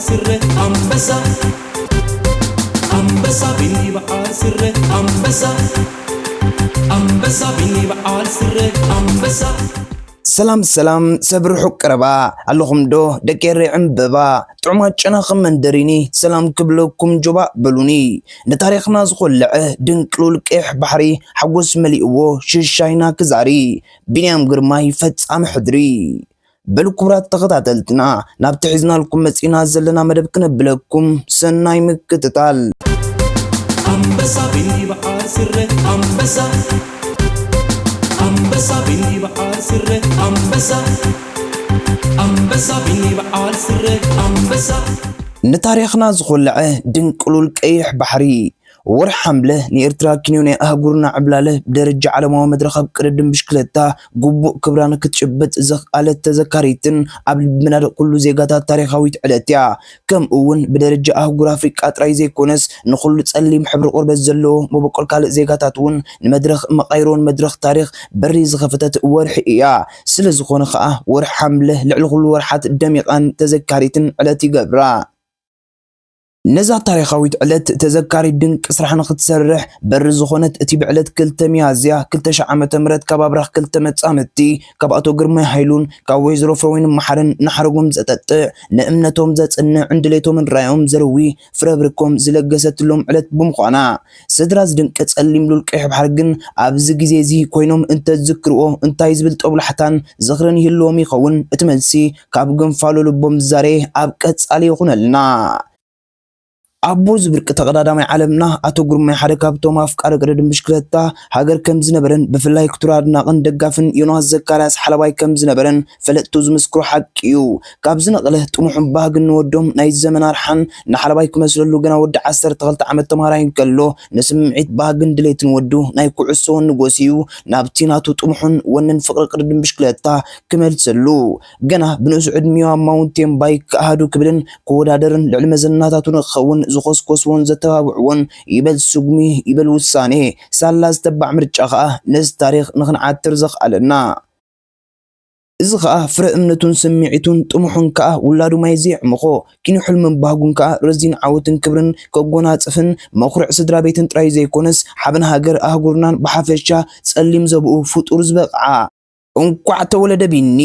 ስረ ኣንበሳ ኣንበሳ ቢኒ በዓል ስረ ኣንበሳ ኣንበሳ ቢኒ በዓል ስረ ኣንበሳ ሰላም ሰላም ሰብ ርሑቕ ቀረባ ኣለኹም ዶ ደቂ ኤረይ ዕምበባ ጥዑማት ጨና ከም መንደሪኒ ሰላም ክብለኩም ጆባእ በሉኒ ንታሪኽና ዝኾልዐ ድንቅሉል ቀይሕ ባሕሪ ሓጎስ መሊእዎ ሽሻይና ክዛሪ ቢንያም ግርማይ ፈጻሚ ሕድሪ በሉ ክቡራት ተኸታተልትና ናብቲ ሒዝናልኩም መጺና ዘለና መደብ ክነብለኩም ሰናይ ምክትታል። ኣንበሳ ቢኒ በዓል ስረ ኣንበሳ ኣንበሳ ቢኒ በዓል ስረ ኣንበሳ ኣንበሳ ቢኒ በዓል ስረ ኣንበሳ ንታሪኽና ዝኾልዐ ድንቅሉል ቀይሕ ባሕሪ ወርሒ ሓምለ ንኤርትራ ክንዮ ናይ ኣህጉርና ዕብላለ ብደረጃ ዓለማዊ መድረኽ ኣብ ቅድድም ብሽክለታ ግቡእ ክብራ ንክትጭብጥ ዘኽኣለት ተዘካሪትን ኣብ ልቢ መናድቕ ኩሉ ዜጋታት ታሪኻዊት ዕለት እያ። ከምኡ እውን ብደረጃ ኣህጉር ኣፍሪቃ ጥራይ ዘይኮነስ ንኹሉ ጸሊም ሕብሪ ቆርበት ዘለዎ መበቆል ካልእ ዜጋታት እውን ንመድረኽ መቓይሮን መድረኽ ታሪኽ በሪ ዝኸፈተት ወርሒ እያ። ስለ ዝኾነ ኸኣ ወርሒ ሓምለ ልዕሊ ኩሉ ወርሓት ደሚቓን ተዘካሪትን ዕለት ይገብራ። ነዛ ታሪኻዊት ዕለት ተዘካሪ ድንቂ ስራሕ ንኽትሰርሕ በሪ ዝኾነት እቲ ብዕለት ክልተ ሚያዝያ ክልተ ሺሕ ዓመተ ምህረት ካብ ኣብራኽ ክልተ መጻምድቲ ካብ ኣቶ ግርማይ ሃይሉን ካብ ወይዘሮ ፍረወይኒ መሓርን ንሓረጎም ዘጠጥዕ ንእምነቶም ዘጽንዕ ንድሌቶምን ራእዮምን ዘርዊ ፍረ ብርኮም ዝለገሰትሎም ዕለት ብምዃና ስድራ ዝድንቂ ጸሊም ሉል ቀይሕ ባሕሪ ግን ኣብዚ ግዜ እዚ ኮይኖም እንተዝክርዎ እንታይ ዝብል ጦብላሕታን ዝኽርን ይህልዎም ይኸውን እቲ መልሲ ካብ ግንፋሎ ልቦም ዝዛረየ ኣብ ቀጻሊ ይኹነልና። ኣቦ ዝብርቂ ተቐዳዳማይ ዓለምና ኣቶ ግርማይ ሓደ ካብቶም ኣፍቃሪ ቅድድም ብሽክለታ ሃገር ከም ዝነበረን ብፍላይ ክቱር ኣድናቕን ደጋፍን ዮናስ ዘካርያስ ሓለባይ ከም ዝነበረን ፈለጥቱ ዝምስክሮ ሓቂ እዩ። ካብ ዝነቐለ ጥሙሕን ባህግን ንወዶም ናይ ዘመን ኣርሓን ንሓለባይ ክመስለሉ ገና ወዲ ዓሰርተ ክልተ ዓመት ተምሃራይ እንከሎ ንስምዒት ባህግን ድሌትን ወዱ ናይ ኩዕሶ ወኒ ጎስዩ ናብቲ ናቱ ጥሙሕን ወንን ፍቕሪ ቅድድም ብሽክለታ ክመልሰሉ ገና ብንእሱ ዕድሚኡ ኣብ ማውንቴን ባይክ ኣሃዱ ክብልን ክወዳደርን ልዕሊ መዘናታቱ ንክኸውን ዝኾስኮስዎን ዘተባብዕዎን ይበል ስጉሚ ይበል ውሳኔ ሳላ ዝተባዕ ምርጫ ኸኣ ነዚ ታሪኽ ንኽንዓትር ዘኽኣለና። እዚ ኸኣ ፍረ እምነቱን ስምዒቱን ጥሙሑን ከኣ ውላዱ ማይ ዘየዕምኾ ኪኑ ሕልምን ባህጉን ከኣ ረዚን ዓወትን ክብርን ከጎናጽፍን መኹርዕ ስድራ ቤትን ጥራይ ዘይኮነስ ሓበን ሃገር ኣህጉርናን ብሓፈሻ ጸሊም ዘብኡ ፍጡር ዝበቕዓ እንኳዕ ተወለደ ቢኒ።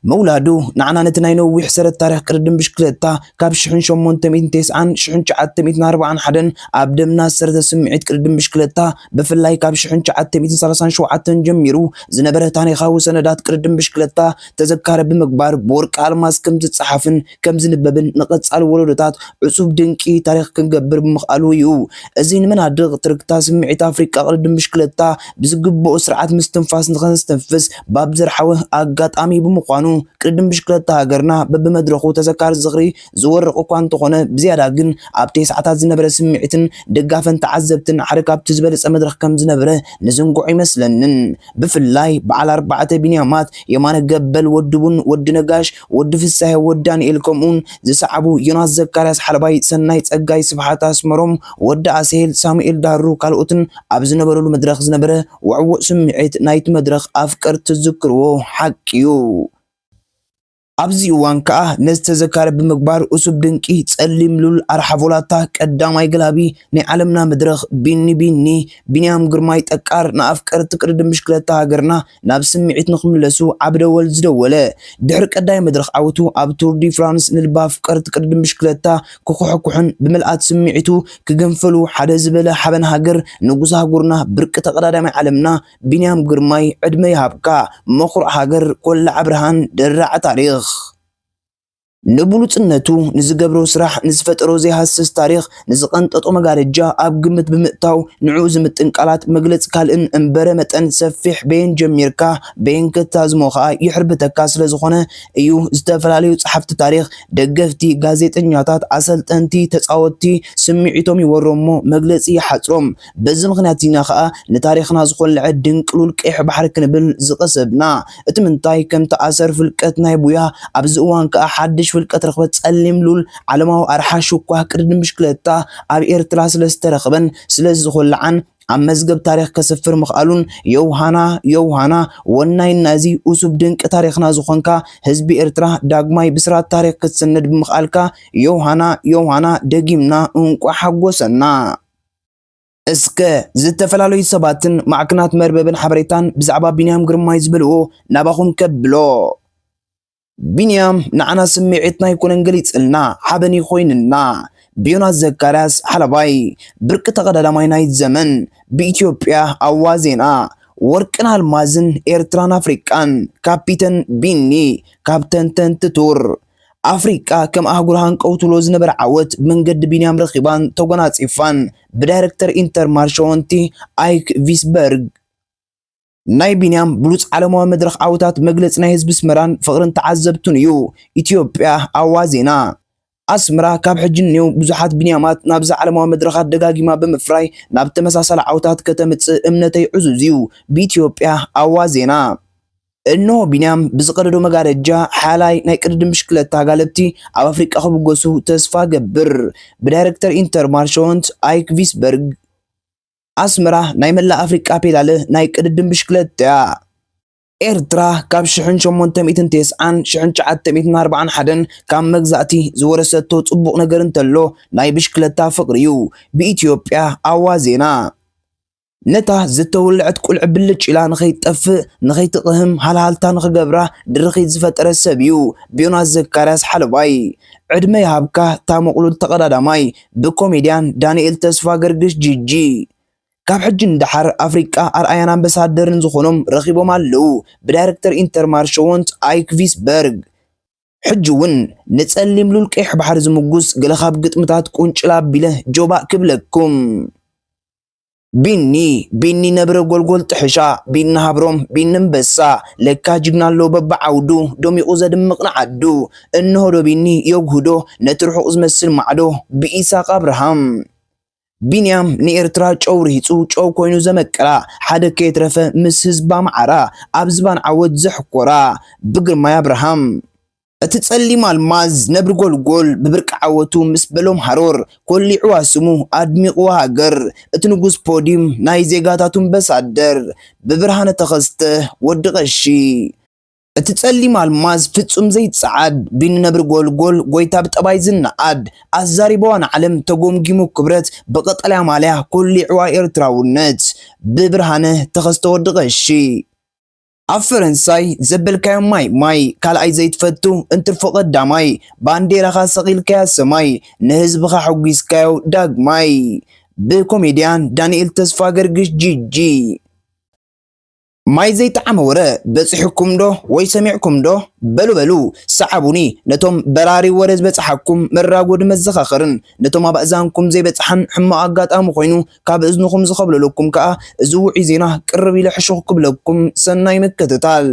ምውላዱ ንዓና ነቲ ናይ ነዊሕ ሰረት ታሪኽ ቅድድም ብሽክለታ ካብ ሽሕን ሸሞንተ ሚእትን ተስዓን ሽሕን ትሽዓተ ሚእትን ኣርባዓን ሓደን ኣብ ደምና ዝሰረተ ስምዒት ቅድድም ብሽክለታ ብፍላይ ካብ ሽሕን ትሽዓተ ሚእትን ሰላሳን ሸውዓተን ጀሚሩ ዝነበረ ታሪኻዊ ሰነዳት ቅድድም ብሽክለታ ተዘካሪ ብምግባር ብወርቂ ኣልማዝ ከም ዝጸሓፍን ከም ዝንበብን ንቐጻሊ ወለዶታት ዕጹብ ድንቂ ታሪኽ ክንገብር ብምኽኣሉ እዩ። እዚ ንመናድቕ ትርክታ ስምዒት ኣፍሪቃ ቅድድም ብሽክለታ ብዝግብኦ ስርዓት ምስትንፋስ ንኸነስተንፍስ ባብ ዘርሓወ ኣጋጣሚ ብምዃኑ ቅድድም ብሽክለታ ሃገርና በብመድረኹ ተዘካሪ ዝኽሪ ዝወርቕ እኳ እንተኾነ ብዝያዳ ግን ኣብቲ ሰዓታት ዝነበረ ስምዒትን ደጋፈን ተዓዘብትን ሓደ ካብቲ ዝበለጸ መድረኽ ከም ዝነበረ ንዝንግዖ ይመስለንን። ብፍላይ በዓል ኣርባዕተ ቢንያማት የማነ ገበል ወዲ ቡን ወዲ ነጋሽ ወዲ ፍሳሄ ወዲ ዳንኤል ከምኡውን ዝሰዓቡ ዮናስ ዘካርያስ ሓለባይ ሰናይ ጸጋይ ስብሓት ኣስመሮም ወዲ ኣስሄል ሳሙኤል ዳሩ ካልኦትን ኣብ ዝነበረሉ መድረኽ ዝነበረ ውዕዉዕ ስምዒት ናይቲ መድረኽ ኣፍቀርቲ ዝዝክርዎ ሓቂ እዩ። ኣብዚ እዋን ከኣ ነዚ ተዘካሪ ብምግባር እሱብ ድንቂ ጸሊም ሉል ኣርሓ ቮላታ ቀዳማይ ገላቢ ናይ ዓለምና መድረኽ ቢኒ ቢኒ ቢንያም ግርማይ ጠቃር ንኣፍቀርቲ ቅድድም ብሽክለታ ሃገርና ናብ ስምዒት ንኽምለሱ ዓቢ ደወል ዝደወለ። ድሕሪ ቀዳይ መድረኽ ዓወቱ ኣብ ቱር ዲ ፍራንስ ንልቢ ኣፍቀርቲ ቅድድም ብሽክለታ ክኹሕኩሕን ብምልኣት ስምዒቱ ክግንፍሉ ሓደ ዝበለ ሓበን ሃገር ንጉስ ኣህጉርና ብርቂ ተቐዳዳማይ ዓለምና ቢንያም ግርማይ ዕድመ ይሃብካ መኹርዕ ሃገር ኮላዕ ብርሃን ደራዕ ታሪኽ። ንብሉጽነቱ ንዝገብሮ ስራሕ ንዝፈጠሮ ዘይሃስስ ታሪኽ ንዝቐንጠጦ መጋረጃ ኣብ ግምት ብምእታው ንዕኡ ዝምጥን ቃላት መግለጺ ካልእን እምበረ መጠን ሰፊሕ በየን ጀሚርካ በየን ከታዝሞ ኸኣ ይሕርብተካ ስለ ዝኾነ እዩ። ዝተፈላለዩ ጸሓፍቲ ታሪኽ፣ ደገፍቲ፣ ጋዜጠኛታት፣ ኣሰልጠንቲ፣ ተጻወትቲ ስምዒቶም ይወሮም እሞ መግለጺ ይሓጽሮም። በዚ ምኽንያት ኢና ኸኣ ንታሪኽና ዝኾልዐ ድንቅሉል ቀይሕ ባሕሪ ክንብል ዝቐሰብና። እቲ ምንታይ ከምቲ ኣሰር ፍልቀት ናይ ቡያ ኣብዚ እዋን ከኣ ሓድሽ ፍልቀት ረኽበ ጸሊም ሉል ዓለማዊ ኣርሓ ሽኳ ቅድድም ብሽክለታ ኣብ ኤርትራ ስለ ዝተረኽበን ስለ ዝኾልዓን ኣብ መዝገብ ታሪኽ ከስፍር ምኽኣሉን፣ ዮውሃና፣ ዮውሃና፣ ወናይና እዚ እሱብ ድንቂ ታሪኽና ዝኾንካ ህዝቢ ኤርትራ፣ ዳግማይ ብስራት ታሪኽ ክትስንድ ብምኽኣልካ፣ ዮውሃና፣ ዮውሃና፣ ደጊምና እንቋዕ ሓጎሰና። እስከ ዝተፈላለዩ ሰባትን ማዕክናት መርበብን ሓበሬታን ብዛዕባ ቢንያም ግርማይ ዝበልዎ ናባኹም ከብሎ። ቢንያም ንዓና ስምዒትና ኣይኮነን ገሊጽልና፣ ሓበን እዩ ኮይንና። ብዮናስ ዘካርያስ ሓለባይ፣ ብርቂ ተቐዳዳማይ ናይ ዘመን፣ ብኢትዮጵያ ኣዋዜና፣ ወርቅን ኣልማዝን ኤርትራን ኣፍሪቃን፣ ካፒተን ቢኒ፣ ካብ ተንተንቲ ቱር። ኣፍሪቃ ከም ኣህጉር ሃንቀው ትብሎ ዝነበረ ዓወት ብመንገዲ ቢንያም ረኺባን ተጎናጺፋን፣ ብዳይረክተር ኢንተር ማርሸወንቲ ኣይክ ቪስበርግ። ናይ ቢንያም ብሉጽ ዓለማዊ መድረኽ ዓወታት መግለጺ ናይ ህዝቢ ኣስመራን ፍቕርን ተዓዘብቱን እዩ። ኢትዮጵያ ኣዋዜና። ኣስመራ ካብ ሕጂ ንኔው ብዙሓት ቢንያማት ናብዛ ዓለማዊ መድረኻት ደጋጊማ ብምፍራይ ናብ ተመሳሳሊ ዓወታት ከተምጽእ እምነተይ ዕዙዝ እዩ። ብኢትዮጵያ ኣዋዜና። እነሆ ቢንያም ብዝቐደዶ መጋረጃ ሓያላይ ናይ ቅድድም ብሽክለታ ጋለብቲ ኣብ ኣፍሪቃ ክብገሱ ተስፋ ገብር። ብዳይረክተር ኢንተር ማርሸወንት ኣይክ ቪስበርግ። ኣስመራ ናይ መላእ ኣፍሪቃ ፔዳለ ናይ ቅድድም ብሽክለታ እያ። ኤርትራ ካብ ሽሕን ሸሞንተ ሚእትን ተስዓን ሽሕን ትሽዓተ ሚእትን ኣርባዓን ሓደን ካብ መግዛእቲ ዝወረሰቶ ጽቡቕ ነገር እንተሎ ናይ ብሽክለታ ፍቕሪ እዩ። ብኢትዮጵያ ኣዋዜና። ነታ ዝተወልዐት ቁልዒ ብልጭ ኢላ ንኸይትጠፍእ፣ ንኸይትቕህም፣ ሃልሃልታ ንኽገብራ ድርኺት ዝፈጠረ ሰብ እዩ ብዮናስ ዘካርያስ ሓለባይ። ዕድመ ይሃብካ እታ ምቕሉል ተቐዳዳማይ፣ ብኮሜድያን ዳንኤል ተስፋ ገርግሽ ጂጂ። ካብ ሕጂ ንደሓር ኣፍሪቃ ኣርኣያን ኣምባሳደርን ዝኾኖም ረኺቦም ኣለዉ። ብዳይረክተር ኢንተር ማርሸወንት ኣይክ ቪስበርግ። ሕጂ እውን ንጸሊም ሉል ቀይሕ ባሕሪ ዝምጉስ ገለ ካብ ግጥምታት ቁንጭል ኣቢለ ጆባእ ክብለኩም። ቢኒ፣ ቢኒ ነብረ ጎልጎል ጥሕሻ፣ ቢኒ ሃብሮም፣ ቢኒ እምበሳ፣ ለካ ጅግና ኣሎ በብዓውዱ፣ ደሚቑ ዘድምቕ ንዓዱ። እንሆ ዶ ቢኒ የጉህዶ፣ ነቲ ርሑቕ ዝመስል ማዕዶ፣ ብኢሳቕ ኣብርሃም። ቢንያም ንኤርትራ ጨው ርሂጹ፣ ጨው ኮይኑ ዘመቀላ፣ ሓደ ከየትረፈ ምስ ህዝባ መዓራ፣ ኣብ ዝባን ዓወት ዘሕኮራ፣ ብግርማይ ኣብርሃም። እቲ ጸሊም ኣልማዝ ነብሪ ጎልጎል፣ ብብርቂ ዓወቱ ምስ በሎም ሃሮር፣ ኮሊዕዋ ስሙ፣ ኣድሚቕዋ ሃገር፣ እቲ ንጉስ ፖዲም፣ ናይ ዜጋታቱ ኣምባሳደር፣ ብብርሃነ ተኸስተ፣ ወዲ ቀሺ። እቲ ጸሊም ኣልማዝ ፍጹም ዘይጸዓድ፣ ቢኒ ነብሪ ጎልጎል፣ ጎይታ ብጠባይ ዝነኣድ፣ ኣዛሪባዋ ንዓለም ተጎምጊሙ ክብረት፣ ብቐጠልያ ማልያ ኮሊዕዋ ኤርትራውነት፣ ብብርሃነ ተኸስተ ወዲ ቀሺ። ኣብ ፈረንሳይ ዘበልካዮ ማይ ማይ፣ ካልኣይ ዘይትፈቱ እንትርፎ ቀዳማይ፣ ባንዴራኻ ሰቒልካያ ሰማይ፣ ንህዝብኻ ሓጒስካዮ ዳግማይ። ብኮሜድያን ዳንኤል ተስፋ ገርግሽ ጂጂ። ማይ ዘይጠዓመ ወረ በጺሑኩም ዶ ወይ ሰሚዕኩም ዶ? በሉ በሉ ሰዓቡኒ፣ ነቶም በራሪ ወረ ዝበጽሓኩም መራጎዲ መዘኻኸርን፣ ነቶም ኣብ ኣእዛንኩም ዘይበጽሓን ሕማቕ ኣጋጣሚ ኮይኑ ካብ እዝንኹም ዝኸብለለኩም ከኣ እዚ ውዑይ ዜና ቅርብ ኢለ ሕሹኽ ክብለኩም ሰናይ ምክትታል።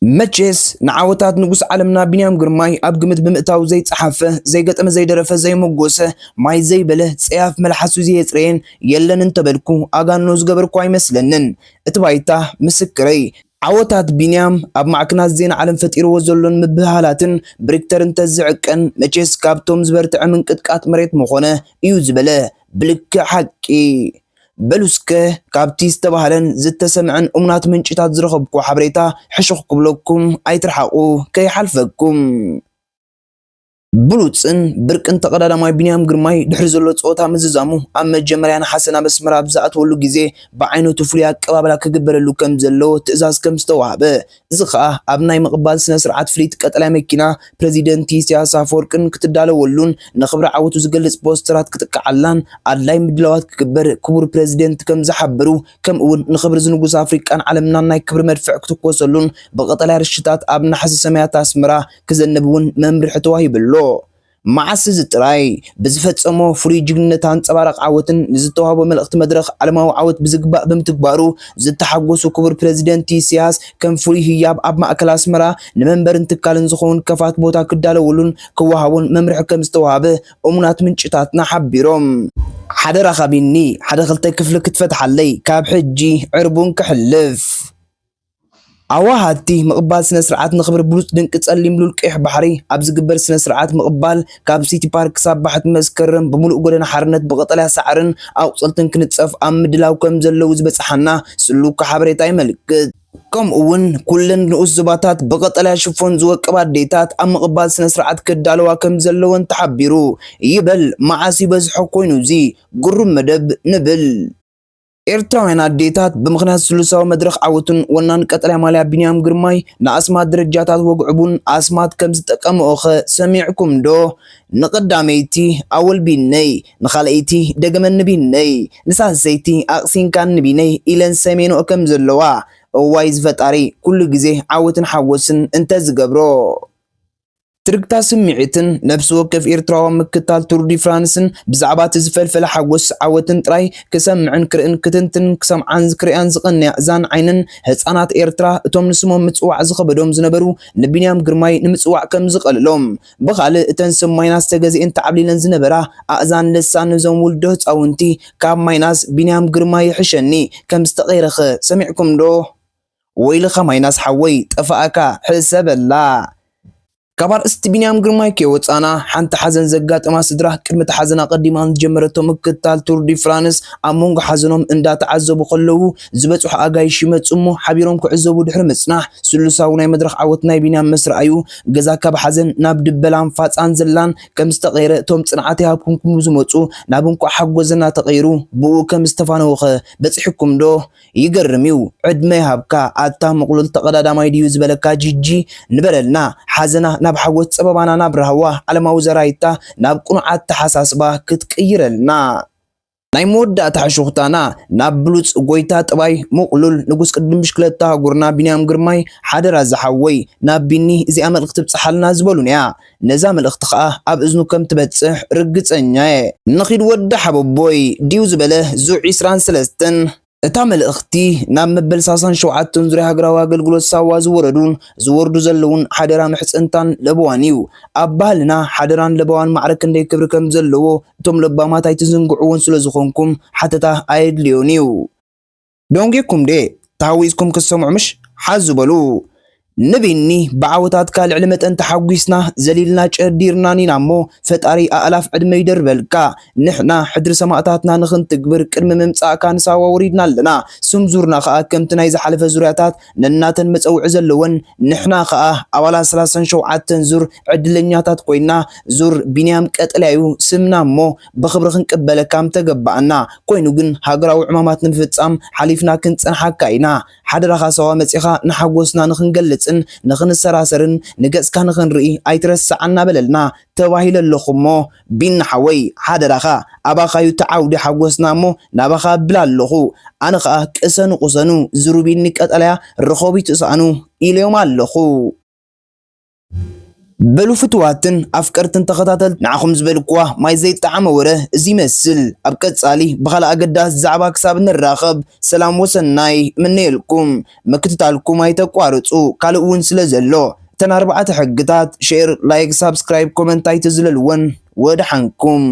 መቼስ ንዓወታት ንጉስ ዓለምና ቢንያም ግርማይ ኣብ ግምት ብምእታው ዘይጸሓፈ፣ ዘይገጠመ፣ ዘይደረፈ፣ ዘይመጎሰ፣ ማይ ዘይበለ፣ ጸያፍ መልሓሱ ዘየጽረየን የለን እንተበልኩ ኣጋንኖ ዝገበርኩ ኣይመስለንን። እቲ ባይታ ምስክረይ። ዓወታት ቢንያም ኣብ ማዕክናት ዜና ዓለም ፈጢርዎ ዘሎን ምብህሃላትን ብሪክተር እንተዝዕቀን፣ መቼስ ካብቶም ዝበርትዐ ምንቅጥቃጥ መሬት ምኾነ እዩ ዝበለ ብልክዕ ሓቂ። በሉ እስከ ካብቲ ዝተባህለን ዝተሰምዐን እሙናት ምንጭታት ዝረኸብኩዎ ሓበሬታ ሕሹኽ ክብለኩም ኣይትርሓቑ ከይሓልፈኩም። ብሉጽን ብርቅን ተቐዳዳማይ ቢንያም ግርማይ ድሕሪ ዘሎ ጸወታ ምዝዛሙ ኣብ መጀመርያ ነሓሰ ናብ ኣስመራ ኣብ ዝኣተወሉ ግዜ ብዓይነቱ ፍሉይ ኣቀባብላ ክግበረሉ ከም ዘለዎ ትእዛዝ ከም ዝተዋህበ፣ እዚ ኸኣ ኣብ ናይ ምቕባል ስነ ስርዓት ፍልይቲ ቀጠልያ መኪና ፕረዚደንት ኢሳያስ ኣፈወርቅን ክትዳለወሉን ንኽብሪ ዓወቱ ዝገልጽ ፖስተራት ክጥቅዓላን ኣድላይ ምድላዋት ክግበር ክቡር ፕረዚደንት ከም ዝሓበሩ፣ ከምኡ እውን ንኽብሪ ዝንጉስ ኣፍሪቃን ዓለምናን ናይ ክብሪ መድፍዕ ክትኮሰሉን ብቐጠልያ ርሽታት ኣብ ናሕሲ ሰማያት ኣስመራ ክዘንብ እውን መምርሒ ተዋሂቡ ኣሎ። መዓስ እዚ ጥራይ ብዝፈጸሞ ፍሉይ ጅግንነት ኣንጸባራቕ ዓወትን ንዝተዋህቦ መልእኽቲ መድረኽ ዓለማዊ ዓወት ብዝግባእ ብምትግባሩ ዝተሓጎሱ ክቡር ፕረዚደንት ኢሳያስ ከም ፍሉይ ህያብ ኣብ ማእከል ኣስመራ ንመንበርን ትካልን ዝኸውን ከፋት ቦታ ክዳለወሉን ክወሃቦን መምርሒ ከም ዝተዋሃበ እሙናት ምንጭታትና ሓቢሮም። ሓደራኻ ቢኒ ሓደ ክልተ ክፍሊ ክትፈትሓለይ ካብ ሕጂ ዕርቡን ክሕልፍ። ኣዋሃድቲ ምቕባል ስነ ስርዓት ንኽብሪ ብሉጽ ድንቂ ጸሊም ሉል ቀይሕ ባሕሪ ኣብ ዝግበር ስነ ስርዓት ምቕባል፣ ካብ ሲቲ ፓርክ ክሳብ ባሕቲ መስከረም ብምሉእ ጎደና ሓርነት ብቐጠልያ ሳዕርን ኣቑጽልትን ክንጸፍ ኣብ ምድላው ከም ዘለዉ ዝበጽሓና ስሉካ ሓበሬታ የመልክት። ከምኡ እውን ኩለን ንኡስ ዞባታት ብቐጠልያ ሽፎን ዝወቀባ ኣዴታት ኣብ ምቕባል ስነ ስርዓት ክዳለዋ ከም ዘለወን ተሓቢሩ። ይበል መዓስ ይበዝሖ ኮይኑ እዚ ግሩም መደብ ንብል። ኤርትራውያን ኣዴታት ብምኽንያት ስሉሳዊ መድረኽ ዓወትን ወናን ቀጠልያ ማልያ ቢንያም ግርማይ ንኣስማት ደረጃታት ወግዕቡን ኣስማት ከም ዝጠቀምኦኸ ሰሚዕኩም ዶ? ንቐዳመይቲ ኣወል ቢነይ፣ ንኻልኣይቲ ደገመኒ ቢነይ፣ ንሳልሰይቲ ኣቕሲንካኒ ቢነይ ኢለን ሰሜንኦ ከም ዘለዋ። እዋይ ዝፈጣሪ ኩሉ ግዜ ዓወትን ሓጎስን እንተ ዝገብሮ። ትርግታ ስምዒትን ነፍሲ ወከፍ ኤርትራዊ ምክታል ቱር ዲ ፍራንስን ብዛዕባ እቲ ዝፈልፈለ ሓጎስ ዓወትን ጥራይ ክሰምዕን ክርእን ክትንትንን ክሰምዓን ክርእያን ዝቐንያ እዛን ዓይንን ህጻናት ኤርትራ እቶም ንስሞም ምጽዋዕ ዝኸበዶም ዝነበሩ ንቢንያም ግርማይ ንምጽዋዕ ከም ዝቐልሎም ብኻልእ እተን ስም ማይናስ ተገዚኤን ተዓብሊለን ዝነበራ ኣእዛን ልሳን እዞም ውልዶ ህጻውንቲ ካብ ማይናስ ቢንያም ግርማይ ይሕሸኒ ከም ዝተቐይረኸ ሰሚዕኩም ዶ? ወይልኻ ማይናስ ሓወይ ጠፋእካ ሕሰበላ። ካብ ኣርእስቲ ቢንያም ግርማይ ከይወጻና፣ ሓንቲ ሓዘን ዘጋጠማ ስድራ፣ ቅድሚ እቲ ሓዘን ኣቐዲማ ዝጀመረቶ ምክትታል ቱር ዲ ፍራንስ፣ ኣብ መንጎ ሓዘኖም እንዳተዓዘቡ ከለዉ፣ ዝበጽሑ ኣጋይሽ ይመጹ እሞ፣ ሓቢሮም ክዕዘቡ ድሕሪ ምጽናሕ፣ ስሉሳዊ ናይ መድረኽ ዓወት ናይ ቢንያም ምስ ረኣዩ፣ ገዛ ካብ ሓዘን ናብ ድበላን ፋጻን ዘላን ከም ዝተቐየረ፣ እቶም ጽንዓት ይሃብኩም ክብሉ ዝመጹ፣ ናብ እንቋዕ ሓጎሰና ተቐይሩ፣ ብኡ ከም ዝተፋነወኸ በጺሑኩም ዶ? ይገርም እዩ። ዕድመ ይሃብካ ኣታ ምቕሉል ተቐዳዳማይ ድዩ ዝበለካ ጂጂ ንበረልና። ሓዘና ናብ ሓጎስ ጸበባና ናብ ራህዋ ዓለማዊ ዘራይታ ናብ ቅኑዕ ኣተሓሳስባ ክትቅይረልና። ናይ መወዳእታ ሕሹኽታና ናብ ብሉጽ ጎይታ ጥባይ ምቕሉል ንጉስ ቅድም ብሽክለታ ኣህጉርና ቢንያም ግርማይ ሓደራ ዝሓወይ ናብ ቢኒ እዚኣ መልእኽቲ ብጽሓልና ዝበሉን እያ። ነዛ መልእኽቲ ኸኣ ኣብ እዝኑ ከም ትበጽሕ ርግጸኛ እየ። ንኺድ ወዲ ሓበቦይ ድዩ ዝበለ ዙዕ ዕስራን ሰለስተን እታ መልእኽቲ ናብ መበል ሰላሳን ሸውዓተን ዙርያ ሃገራዊ ኣገልግሎት ሳዋ ዝወረዱን ዝወርዱ ዘለውን ሓደራ ምሕጽንታን ለበዋን እዩ። ኣብ ባህልና ሓደራን ለበዋን ማዕረ ክንደይ ክብሪ ከም ዘለዎ እቶም ለባማት ኣይትዝንግዕዎን ስለ ዝኾንኩም ሓተታ ኣየድልዮን እዩ። ደንጊኩም ዴ ተሃዊዝኩም ክትሰምዑ ምሽ ሓዙ በሉ። ንቢኒ ብዓወታትካ ልዕሊ መጠን ተሓጒስና ዘሊልና ጨዲርናን ኢና እሞ ፈጣሪ ኣእላፍ ዕድመ ይደርበልካ። ንሕና ሕድሪ ሰማእታትና ንኽንትግብር ቅድሚ ምምጻእካ ንሳዋ ወሪድና ኣለና። ስም ዙርና ኸኣ ከምቲ ናይ ዝሓለፈ ዙርያታት ነናተን መጸውዒ ዘለወን ንሕና ኸኣ ኣባላት ሰላሳን ሸውዓተን ዙር ዕድለኛታት ኮይና ዙር ቢንያም ቀጠልያ እዩ ስምና እሞ ብኽብሪ ክንቅበለካ ምተገባኣና። ኮይኑ ግን ሃገራዊ ዕማማት ንምፍጻም ሓሊፍና ክንጸንሓካ ኢና። ሓደራኻ ሳዋ መጺኻ ንሓጎስና ንኽንገልጽን ንኽንሰራሰርን ንገጽካ ንኽንርኢ ኣይትረስዓና በለልና ተባሂለ ኣለኹ እሞ ቢኒ ሓወይ ሓደራኻ ኣባኻዩ እቲ ዓውዲ ሓጎስና እሞ ናባኻ እብል ኣለኹ። ኣነ ኸኣ ቅሰኑ ቅሰኑ ዝሩቢኒ ቀጠልያ ርኸቡ ይትስኣኑ ኢለዮም ኣለኹ። በሉ ፍትዋትን ኣፍቀርትን ተኸታተልቲ ንዓኹም ዝበልኩዋ ማይ ዘይጠዓመ ወረ እዚ ይመስል። ኣብ ቀጻሊ ብኻልእ ኣገዳሲ ዛዕባ ክሳብ ንራኸብ ሰላም ወሰናይ እምነየልኩም። ምክትታልኩም ኣይተቋርጹ ካልእ እውን ስለ ዘሎ እተን ኣርባዕተ ሕግታት ሼር፣ ላይክ፣ ሳብስክራይብ፣ ኮመንት ኣይትዝለልወን። ወደሓንኩም።